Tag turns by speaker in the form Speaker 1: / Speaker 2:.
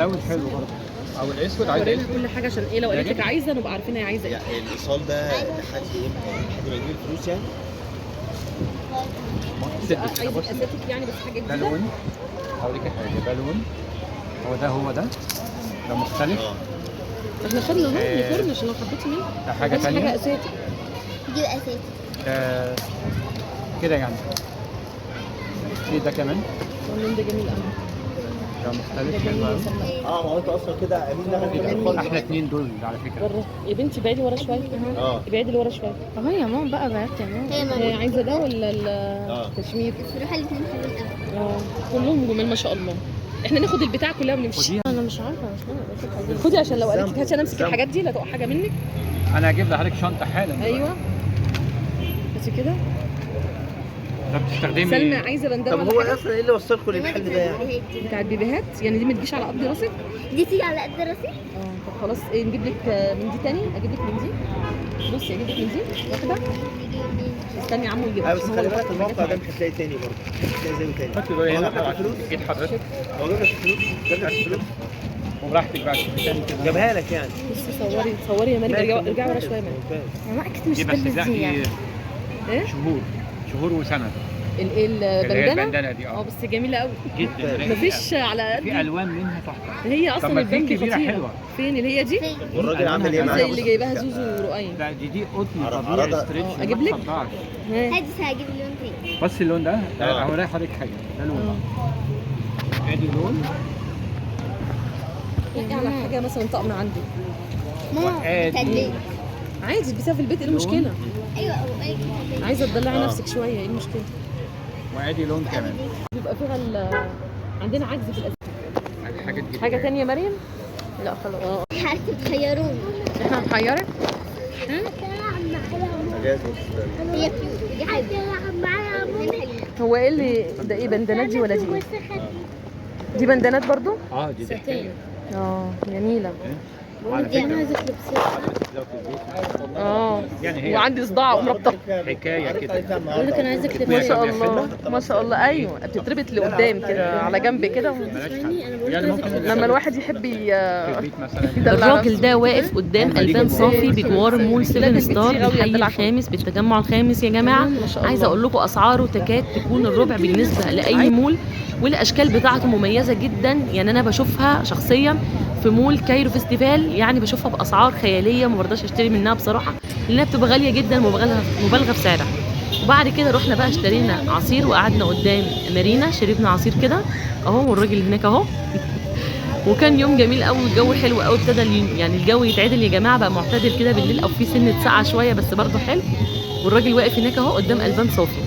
Speaker 1: ملون حلو برضه، او الاسود. عايز
Speaker 2: ورينا
Speaker 1: اسود
Speaker 2: كل حاجة عشان ايه لو قالت لك عايزه نبقى عارفين هي عايزه ايه.
Speaker 3: يعني الايصال ده لحد امتى؟ لحد ما يجيب الفلوس يعني؟
Speaker 2: عايزه اساتك يعني، بس حاجة
Speaker 1: ده
Speaker 2: جديدة.
Speaker 1: لون، هوريك حاجة. ده لون، هو ده، هو ده، ده مختلف.
Speaker 2: احنا خدنا اهو unicorn عشان لو حبيتي منه.
Speaker 1: ده حاجة
Speaker 2: عايزة حاجة
Speaker 1: ثانية.
Speaker 2: اساتك.
Speaker 4: دي اساسي.
Speaker 1: ده كده يعني. في ده كمان.
Speaker 2: اللون ده جميل قوي.
Speaker 1: ده
Speaker 2: ده
Speaker 1: مختلف
Speaker 2: جميل
Speaker 1: حلو
Speaker 2: يا
Speaker 1: قوي.
Speaker 2: سلمى.
Speaker 3: اه ما هو انت اصلا كده امين دخل كده.
Speaker 1: احلى اتنين دول على فكرة.
Speaker 2: ورا يا بنتي، بعيدي ورا شوية. ابعدي لورا شوية.
Speaker 5: اهو يا ماما بقى، بعت يا ماما.
Speaker 4: هي
Speaker 2: هي
Speaker 4: ماما
Speaker 2: عايزه ده ولا الكشمير؟
Speaker 4: الصراحة الاثنين حلوين قوي.
Speaker 2: كلهم جمال ما شاء الله. احنا ناخد البتاع كلها ونمشي.
Speaker 1: خديها.
Speaker 5: انا مش عارفه، مش عارفه.
Speaker 2: خدي عشان لو قالت لك هاتي انا امسك الحاجات دي لا تقع حاجة منك.
Speaker 1: انا هجيب لحضرتك شنطه حالا دلوقتي.
Speaker 2: ايوه هاتي كده.
Speaker 1: ده بتستخدمي
Speaker 2: سلمى عايزه بندانه
Speaker 3: طب
Speaker 2: ولا
Speaker 3: هو
Speaker 2: حاجة؟
Speaker 3: اصلا ايه اللي وصلكم للحل ده يعني؟
Speaker 2: بتاعت بيبيهات يعني، دي ما تجيش على قد راسك.
Speaker 4: دي تيجي على قد راسي.
Speaker 2: طب خلاص، ايه نجيب لك من دي تاني؟ اجيب لك من دي. بصي اجيب لك من دي واحدة. استني يا عمو يجيب.
Speaker 3: اه بس خلي بالك الموقع ده مش هتلاقي تاني برضه، مش هتلاقي زيه تاني.
Speaker 1: حطي دول
Speaker 3: هو
Speaker 1: هنا.
Speaker 3: جاب لك الفلوس؟
Speaker 1: ايد حضرتك.
Speaker 3: هو جاب لك الفلوس؟ جاب لك الفلوس؟
Speaker 1: وبراحتك بقى شوفي تاني كده.
Speaker 3: جابها لك يعني.
Speaker 2: بصي صوري صوري يا مريم، ارجعي ارجعي ورا شوية يا مريم.
Speaker 3: ممتاز.
Speaker 5: ماما اكيد مش
Speaker 1: دي بس
Speaker 5: تلبس
Speaker 1: لا
Speaker 5: دي يعني.
Speaker 1: دي
Speaker 2: ايه؟
Speaker 1: شهور، شهور وسنة.
Speaker 2: الايه؟
Speaker 1: اللي هي
Speaker 2: البندانه؟
Speaker 1: البندانه دي.
Speaker 2: بس جميلة قوي.
Speaker 1: جدا رايقة.
Speaker 2: مفيش على
Speaker 1: في
Speaker 2: قد
Speaker 1: الوان منها تحفة.
Speaker 2: هي
Speaker 1: طب
Speaker 2: اصلا
Speaker 1: ما في
Speaker 2: البنج
Speaker 1: كبيرة
Speaker 2: خطيرة.
Speaker 1: حلوة.
Speaker 2: فين اللي هي دي؟
Speaker 3: والراجل عامل ايه معاك؟
Speaker 2: زي اللي جايباها زوزو ورؤية.
Speaker 1: لا دي قطن طبيعي
Speaker 3: عرضها.
Speaker 1: stretch.
Speaker 2: أجيب لك؟
Speaker 1: ما تصدعش.
Speaker 2: ها.
Speaker 4: هادي هجيب لون تاني.
Speaker 1: بس اللون ده هوري حضرتك حاجة. ده لون، ادي لون.
Speaker 2: نقي على حاجة مثلا طقم عندك.
Speaker 4: ماما
Speaker 1: وآدي.
Speaker 4: بتاعت بيت.
Speaker 2: عادي تلبسيها في البيت، ايه المشكلة؟
Speaker 4: ايوه او اي بتاعت بيت.
Speaker 2: عايزه تدلعي نفسك شوية، ايه المشكلة؟
Speaker 1: وادي لون كمان.
Speaker 2: بيبقى فيها عندنا عجز في الأسئلة.
Speaker 1: حاجات جديدة.
Speaker 2: حاجة تانية يا مريم؟
Speaker 5: لا خلاص.
Speaker 4: عارفه تخيروني.
Speaker 5: احنا هنحيرك.
Speaker 4: هي cute دي حلوة. الاثنين حلوين.
Speaker 2: هو ايه اللي ده؟ ايه بندانات دي ولا دي ايه؟ دي بندانات برضو؟
Speaker 1: دي ضحكيه.
Speaker 2: جميلة.
Speaker 1: وعلى
Speaker 4: دي انا
Speaker 1: فكرة
Speaker 4: عايزه لبسها.
Speaker 1: لو في البيت يعني هي
Speaker 2: وعندي صداع ومربطه.
Speaker 1: حكاية كده.
Speaker 5: بقول لك انا عايزه
Speaker 2: ما شاء
Speaker 5: كليبسات.
Speaker 2: الله ما شاء الله. ايوه بتتربط لقدام كده على جنب كده.
Speaker 1: ملهاش حل يعني، ممكن
Speaker 2: لما الواحد يحب
Speaker 1: في البيت مثلا.
Speaker 2: يدلع
Speaker 6: الراجل
Speaker 2: نفسه.
Speaker 6: ده واقف قدام البان صافي بجوار مول 7 ستار الحي الخامس بالتجمع الخامس يا جماعة.
Speaker 2: ما شاء الله.
Speaker 6: عايزه اقول لكم اسعاره تكاد تكون الربع بالنسبة لاي مول، والاشكال بتاعته مميزة جدا. يعني انا بشوفها شخصيا في مول كايرو فيستيفال، يعني بشوفها باسعار خيالية، ما برضاش اشتري منها بصراحة لانها بتبقى غالية جدا، مبالغه في سعرها. وبعد كده رحنا بقى اشترينا عصير وقعدنا قدام مارينا، شربنا عصير كده اهو، والراجل هناك اهو. وكان يوم جميل قوي، والجو حلو قوي، ابتدى يعني الجو يتعدل يا جماعة، بقى معتدل كده بالليل او في سنة ساقعه شوية بس برضه حلو. والراجل واقف هناك اهو قدام البان صافي.